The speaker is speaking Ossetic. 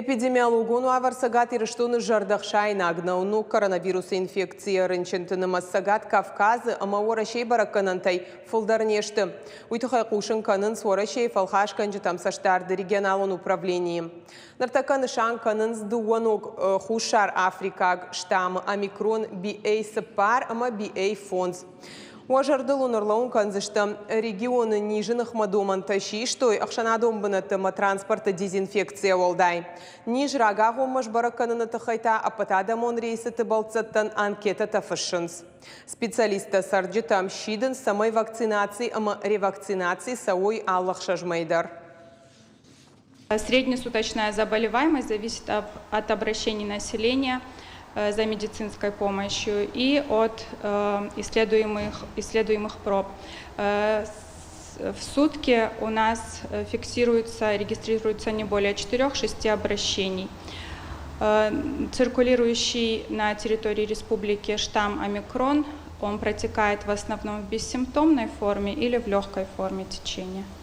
Эпидемиологон уавӕр Цӕгат Ирыстоны зӕрдӕхсаинаг нӕу. Ног коронавирусы инфекцийӕ рынчынты нымӕц Цӕгат Кавказы ӕмӕ Уӕрӕсейы бӕрӕггӕнӕнтӕй фылдӕр не сты. Уый тыххӕй хъусын кӕнынц Уӕрӕсейы фӕлхасгӕнджытӕм цӕстдарды регионалон управленийы. Ныртӕккӕ нысан кӕнынц дыууӕ ног хуссар африкаг штаммы омикрон BA4 ӕмӕ BA5. Уӕ зӕрдыл уын ӕрлӕууын кӕндзыстӕм, регионы низы ныхмӕ домӕнтӕ систой ӕхсӕнадон бынӕтты ӕмӕ транспорты дезинфекцийӕ уӕлдай. Низ рагагъоммӕ сбӕрӕг кӕныны тыххӕй та ӕппӕтадӕмон рейсыты бӕлццӕттӕн анкетӕтӕ фыссынц. Специалисттӕ цӕрджытӕм сидынц, цӕмӕй вакцинаци ӕмӕ ревакцинаци цӕуой алы ӕхсӕз мӕй дӕр. Среднесуточная заболеваемость зависит от обращений населения за медицинской помощью и от исследуемых, исследуемых проб. В сутки у нас фиксируется, регистрируется не более 4-6 обращений. Циркулирующий на территории республики штамм омикрон, он протекает в основном в бессимптомной форме или в легкой форме течения.